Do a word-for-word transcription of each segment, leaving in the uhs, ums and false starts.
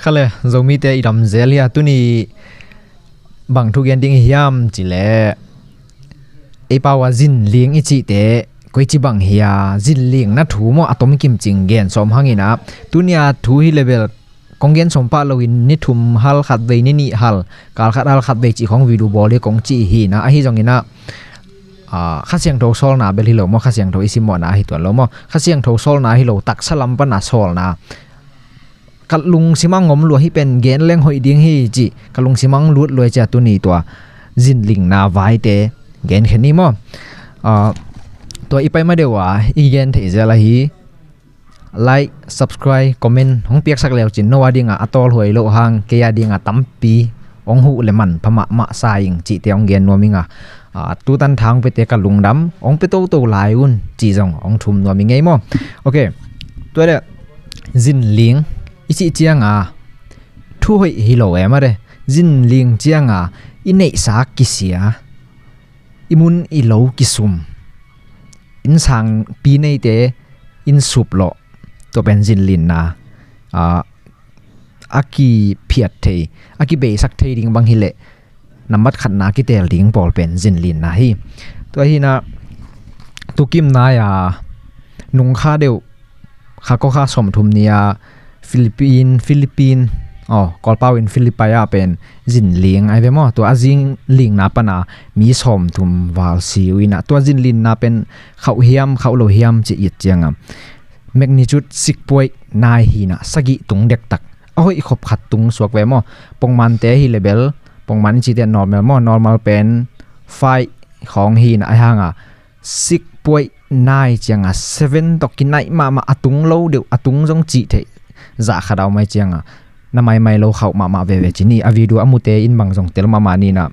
Ka le, Zomite i dam zel hia, tuni bang thu gen ding hiam cileh, ei pau a zinling i cihte koici bang hia, zinling na thu maw a tom kimcing gen sawm hangin ah, tuni a thu hi level kong gen sawm pah loin ni thum hal khat vei, ni nih hal, kal khat hal khat vei cih khong video bawl hi kong cih hi na, ahi zongin ah, ah, Kha Siangtho sawlna bel hi lo maw, Kha Siangtho i simmawhna ahi tuan lo maw, Kha Siangtho sawlna hi lo, taksa lam pana sawlna ka lungsim ah ngom lua hi pen gen leng hoih ding hi cih ka lungsim ah lut lua cia tuni tua zinlingna vaite gen khen ni maw. Ah, tua i pai ma deuh a i gen theih zel ahi. Like, subscribe, comment hong piaksak leu cin no a dingah a tawlhuai loh hang kei a dingah tampi hong huh le manpha mahmah sa ing cihte hong gen nuam ing a, ah, tutan thang pete ka lungdam, hong pe toto lai un cih zong hong thum nuam ing ei maw. Ok, tua le zinling i cih cianga thu hoih hi lo em a de, zinling cianga i neihsa kisia, i mun i lo kisum, innsang pi neite in sup lawh, tua pen zinlinna, ah, a kiphiat thei, a kibeisak thei ding bang hileh nambat khatna kiteel ding pawl pen zinlinna hi. Tua hi na, tukim nai a nungkha deuh, kha kua kha sawmthum ni a Philippine, Philippine, oh, Kawlpau in Philippi ah pen zinling ai ve maw. Tua a zinlingna pana mi sawmthum val si uh inah, tua zinlinna pen khauh hiam khauh lo hiam ci it cianga magnitude six point nine hi na, sagih tung dektak, a hoih khop khat tung suak ve maw. Pongmante hi le bel, pongman i cite normal maw, normal pen five khawng hi na, ai hanga six point nine cianga seven tawh kinaih mahmah, a tung lo deuh, a tung zong cih theih zah khat a om ai cianga na maimai lo khauh mahmah veve ci ni. A video a mute in bang zong tel mahmah ni na,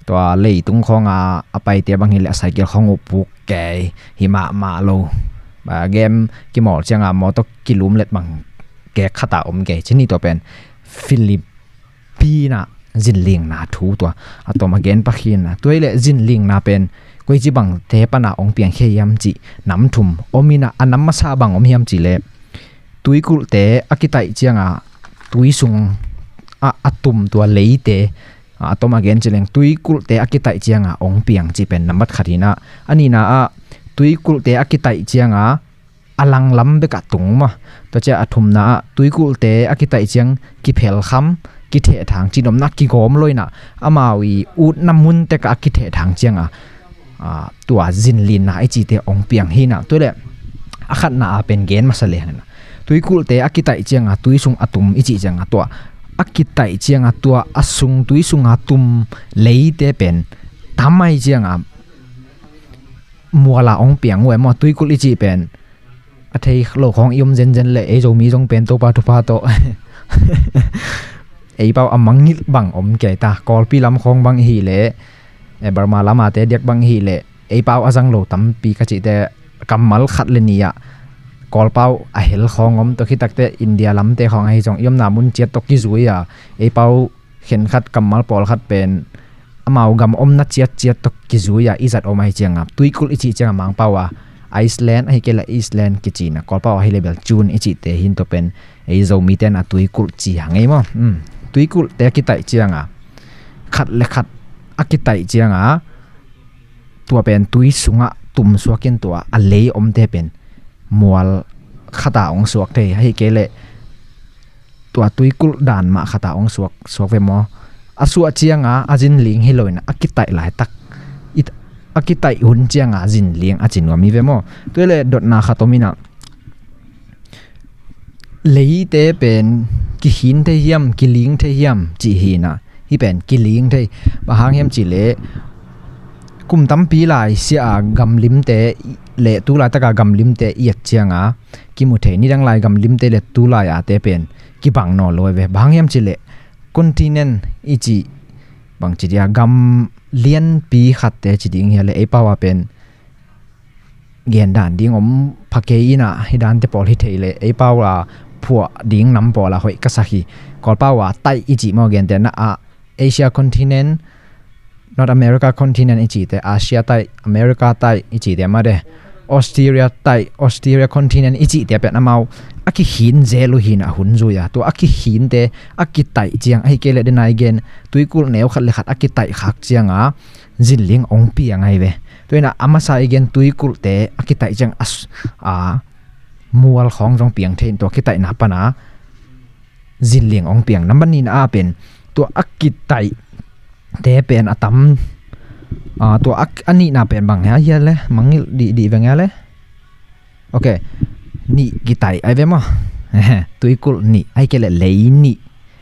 tua leitung khawnga a paite bang hileh a cycle khawng uh puk kei hi mahmah lo. A game kimawl cianga mawtaw kilum let bang kek khata om kei ci ni. Tua pen Philip pi na zinlingna thu tua a tom a gen pakhin na. Tua hileh zinlingna pen koici bangte pana ong piangkhia hiam cih nam thum om ina, a nam masa bang om hiam cihleh tuikulhte a kitaih cianga tui sung a, a tum tua leite, a tom a gen cileng tuikulhte a kitaih cianga ong piang cih pen nambat khat ina. A nina ah tuikulhte a kitaih cianga a langlam bekah tung maw. Tua cia a thumna ah tuikulhte a kitaih ciang kiphelkham, kithehthang, cinomna kigawm loina, amau i utna mun tekah a kithehthang cianga, a, tua zinlinna i cite ong piang hina. Tua le a khatna a pen gen masa lehangina, tuikulhte a kitaih cianga tui sung a tum i cih cianga tua a kitaih cianga tua a sung tui sunga tum leite pen tamai cianga muala ong piang uh e maw. Tuikulh i cih pen a thei lo khawng i om zenzen le ei Zomi zong pen Topa thupha tawh ei pau a mangngilh bang om kei ta. Kawlpi lam khawng bang i hih leh, e, Burma lamate diak bang i hih leh ei pau a zang lo tampi ka cihte kammal khat le ni ah Kawlpau a hel khawng om. Tua khitakte India lamte khawng ahi zong i omna mun ciat tawh kizui a ei pau khenkhat kammal pawlkhat pen amau gam omna ciatciat tawh kizui a i zat om ahi cianga tuikulh i cih cianga Mangpau a Iceland ahi kei la Iceland kicina, Kawlpau ahi le bel June i cihte hin tua pen ei Zomite na tuikulh ci hang ei maw. Tuikulhte a kitaih cianga khat le khat a kitaih cianga tua pen tui sungah tum suakin tua a lei omte pen mual khata ong suak thei ahi kei leh tua tuikulh dan mah khata ong suak, suak ve maw. A suah cianga a zinling hi loina a kitaih laitak, a kitaih hun cianga zinling a ci nuam hi ve maw. Tua le dotna khat om ina, leite pen kikhin thei hiam, kiling thei hiam cih hina. Hi pen kiling thei. Bang hang hiam cihleh kum tampi lai sia a gamlimte le tulaitaka gamlimte i et cianga kimu thei. Nidang lai gamlimte le tulai ate pen kibang nawn lo ve. Bang hang hiam cihleh continent i cih bang ci dia, gam lianpi khatte ci ding hia le ei pau a pen gen dan ding om pha kei ina, hi dante pawl hi thei le ei pau a phuah ding nam pawl a hoih ka sak hi. Kawlpau a taih i cih maw, gentehna ah Asia continent, North America continent i cihte, Asia taih, America taih i cihte mah de, Australia taih, Australia continent i cihte pen amau a kikhin zel uh hi-in a hun zui a, tua a kikhinte a kitaih ciang, ahih kei leh dena i gen tuikulh neu khat le khat a kitaih khak cianga zinling hong piang ahi ve. Tua hi-in a masa i gen tuikulhte a kitaih ciang a s-, a mual khawng zong piang thei in tua kitaihna pana zinling hong piang. Nambat nihna ah pen tua a kitaihte pen a tam, a, tua a, a nihna pen bang hia hia le, mangngilh dihdih veng hia le. Ok. Nih kitaih ahi ve maw. Tuikulh nih, ahih kei leh lei nih,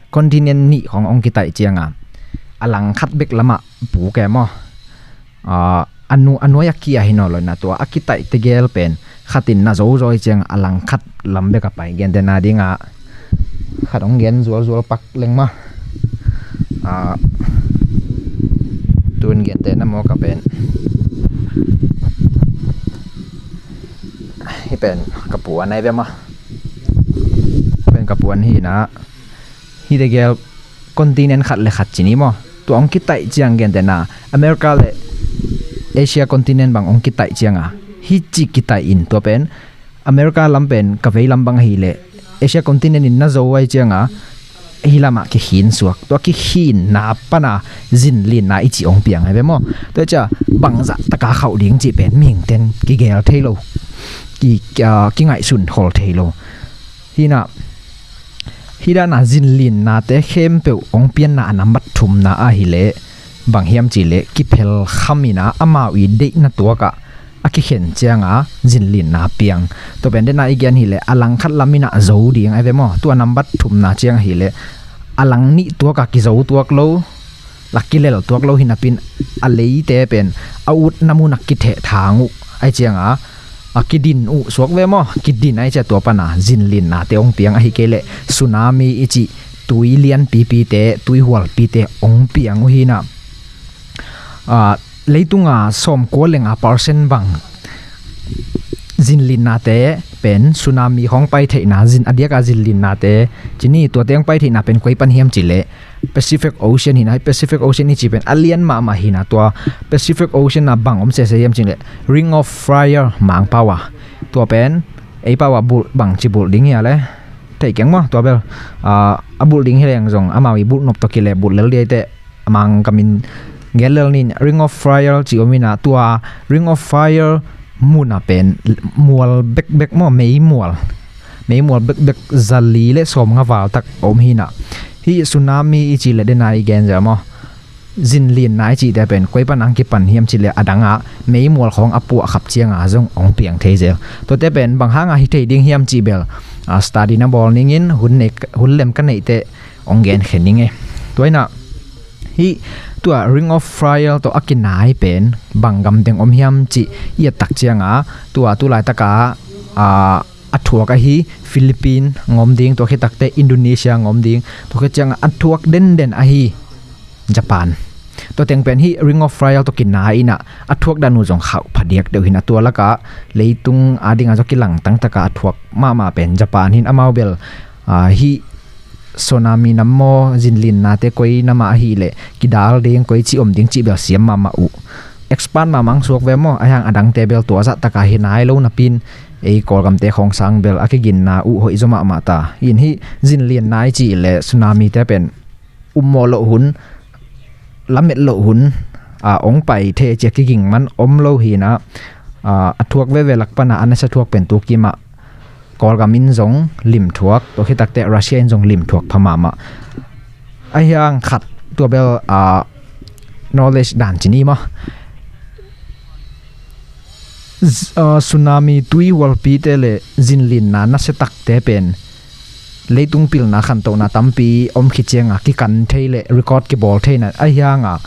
continent nih khawng hong kitaih cianga a langkhat bek lamah puk e maw. A, a nu-, a nuai a kia hi nawn lo-in a tua a kitaih tegel pen khat in na zo zaw hi cianga a langkhat lam bek a pai. Gentehna dinga khat hong gen zualzual pak leng maw. A, tu-in gentehna mawk a pen, hih pen ka puan ahi ve maw. Pen ka puan hi-in a, hih tegel continent khat le khat ci ni maw. Tua hong kitaih ciang gentehna America le Asia continent bang hong kitaih cianga hih ci kitaih in tua pen America lam pen ka vei lam bang ahih leh Asia continent in na zo ahi cianga hih lamah kikhin suak. Tua kikhinna pana zinlinna i cih hong piang ahi ve maw. Tua hi ciang bangzah taka khauh ding cih pen mihingte'n kigel thei lo, ki, a, kingaihsun khol thei lo. Hi-in a, hih dana zinlinnate khempeuh hong pianna a nambat thumna ahih leh bang hiam cih leh kiphel kham in a amau i deihna tuakah a kikhen cianga zinlinna piang. Tua pen dena i gen hi leh a langkhat lam in a zo ding ahi ve maw. Tua nambat thumna ciang ahih leh a lang nih tuakah kizo tuak lo, la kilel tuak lo hi napi-in a leite pen a utna munah kithehthang uh ahi cianga a kidin uh suak ve maw. Kidin ahi ciang tua pana zinlinnate hong piang, ahih kei leh tsunami i cih tui lianpipite, tui hualpite hong piang uh hi-in a, a, leitunga sawmkua le nga percent bang zinlinnate pen tsunami khawng pai theihna, zin, a diaka zinlinnate ci ni, tuate hong pai theihna pen koi pan hiam cih leh Pacific Ocean hi-in a, hih Pacific Ocean i cih pen a lian mahmah hi-in a, tua Pacific Ocean ah bang om sese hiam cih leh Ring of Fire Mangpau ah. Tua pen ei pau ah bulh, bangci bulh ding hia le, thei keng maw tua bel. A, a bulh ding hi leng zong amau i bulh nop tawh kileh bulh lel ding ahih teh a Mangkam in gen lel ni. Ring of Fire ci om hi-in a, tua Ring of Fire mun ah pen mual bekbek maw, meimual, meimual bekbek zali le sawmnga val tak om hi-in a, hih tsunami i cih leh dena i gen zel maw, zinlinna i cihte pen koi pan hong kipan hiam cih leh a dangah meimual khawng a puah khap cianga zong hong piang thei zel. Tuate pen bang hanga hi thei ding hiam cih bel, a, study na bawl ning in, hun nei, hun lem ka neih teh hong genkhia ning e. Tua hi-in a, hih tua Ring of Fire tawh a kinai pen bang gam teng om hiam cih i et tak cianga, tua tu laitaka, a, a thuak ahi Philippines hong om ding, tua khit tak teh Indonesia hong om ding, tua khit cianga a thuak denden ahi Japan. Tua teng pen hih Ring of Fire tawh kinai in a, a thuak dan uh zong khauh phadiak deuh hi-in a, tua lakah leitung a dinga zong kilangtang taka a thuak mahmah pen Japan hi-in amau bel, a, hih tsunami nam maw, zinlinnate koi nam ah ahih leh kidal ding, koici om ding cih bel siam mahmah uh. Expert mahmah hong suak ve maw, ahih hang a dangte bel tua zah taka hi nai lo napi-in ei Kawlgamte khawng sang bel a kiginna uh hoih zaw mahmah ta. Hi-in hih zinlinna i cih leh tsunamite pen ummawh loh hun, lamet loh hun, a, hong pai thei ci-a kiging man om lo hi-in a, a, a thuak veve lak pana a nasia thuak pen tu kimah Kawlgam in zong lim thuak, tua khit tak teh Russia in zong lim thuak pha mahmah. Ahih hang khat tua bel, a, knowledge dan ci ni maw. Z-, a, tsunami tui hualpite le zinlinna nasia takte pen leitung pilna khantohna tampi om khit cianga kikan thei le record kibawl thei-in a, ahih hanga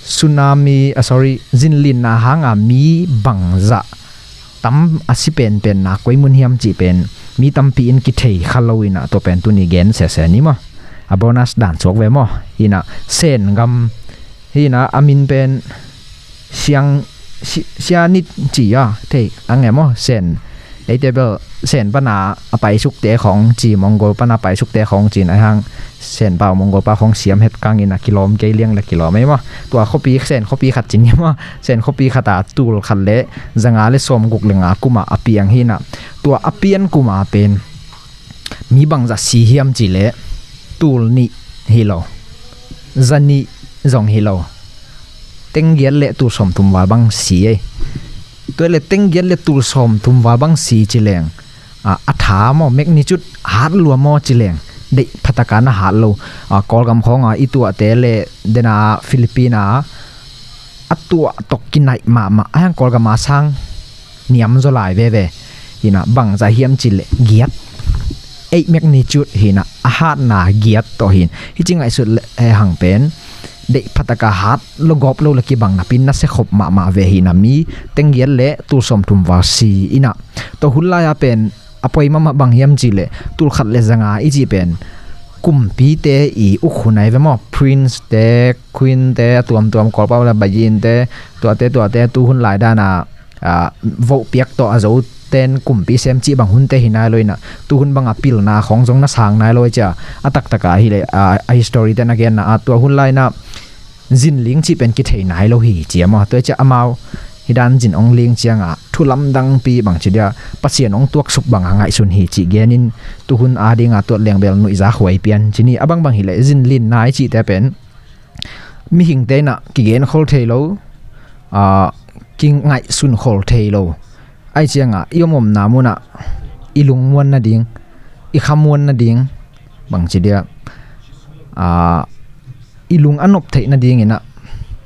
tsunami, a, sorry, zinlinna hanga mi bangzah tam a si penpenna koi mun hiam cih pen mi tampi in kithei kha lo-in a, tua pen tuni gen sese ni maw. A bonus dan suak ve maw. Hi-in a, Sen gam hi-in a, a min pen Siang, Si-, Sianit ci a, thei ang e maw, Sen. Eite bel Sen pana a paisukte khawng ci, Mongol pana paisukte khawng ci-in ahih hang Senpau Mongol pau khong siam het kangin a kilawm kei liang le kilawm ei maw. Tua khuapi, Sen khuapi khat cin hi maw. Sen khuapi khat a tul khat le zanga le sawmguk le nga kuma a piang hi na. Tua a pian kuma pen mi bangzah si hiam ci le tul nih hi lo, za nih zong hi lo, tenggiat le tul sawmthum val bang si ei. Tua le tenggiat le tul sawmthum val bang si ci leng, a, a tha maw, magnitude hat lua maw ci leng, deih phataka na hat lo. A, Kawlgam khawng a i tuahte le dena Philippine a a tuah tawh kinaih mahmah a, hiang Kawlgam a sang niam zaw lai veve hi na. Bangzah hiam ci le giat, eight magnitude hi na, a hatna giat tawh hi na. Hi ci ngaihsut le he hang pen deih phataka hat lo, gawp lo le kibang napi-in na sia khop mahmah ve hi na. Mi tenggiat le tul sawmthum val si hi na. Tua hun lai a pen a poi mahmah bang hiam ci le tul khat le zanga i ci pen kumpite i uk hun ai ve maw. Prince te, queen te, a tuamtuam Kawlpau le Bayin te, tuate tuate tu hun lai dana, a, vote piak tawh a Zoten kumpi sem cih bang hunte hi nai lo hi na. Tu hun banga pilna khawng zong na sang nai lo hi cia. A taktaka hi le, a, a history te na genna a tua hun lai na zinling cih pen kithei nai lo hi cia maw. Tua hi cia amau hi dan zin ong ling cianga thu lamdangpi bang ci dia Pasian ong tuaksuk banga ngaihsun hi cih genin tu hun a dinga tuat leng bel nuihza khuai pian ci ni. A bangbang hi le zinlinna i cihte pen mihingte in a kigen khol thei lo, a, kingaihsun khol thei lo. Ai cianga i omomna munah i lungmuan nading, i khamuan nading, bang ci dia, a, i lung a nop theih nadingin a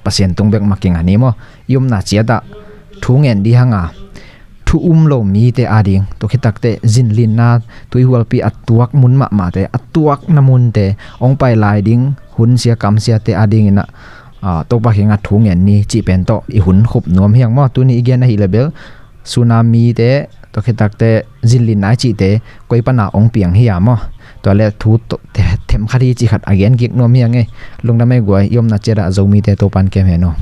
Pasian tung bek making a ni maw. I omna ciatah thu ngen di hanga thu um lo mite ading, tua khitakte zinlinna, tuihualpi a tuak mun mahmahte, a tuakna munte, ong pai lai ding hunsia kamsiate adingin a, a, Topa kiangah thu ngen ni cih pen tawh i hun khup nuam hiang maw. Tuni i gen ahi le bel tsunami te, tua khitakte zinlinna i cihte koi pana ong piang hi a maw. Tua le thu to-, the-, themkhat hi cih khat a gen kik nuam hiang e. Lungdam ei guai, i omna ciatah Zomite Topan kem hen aw.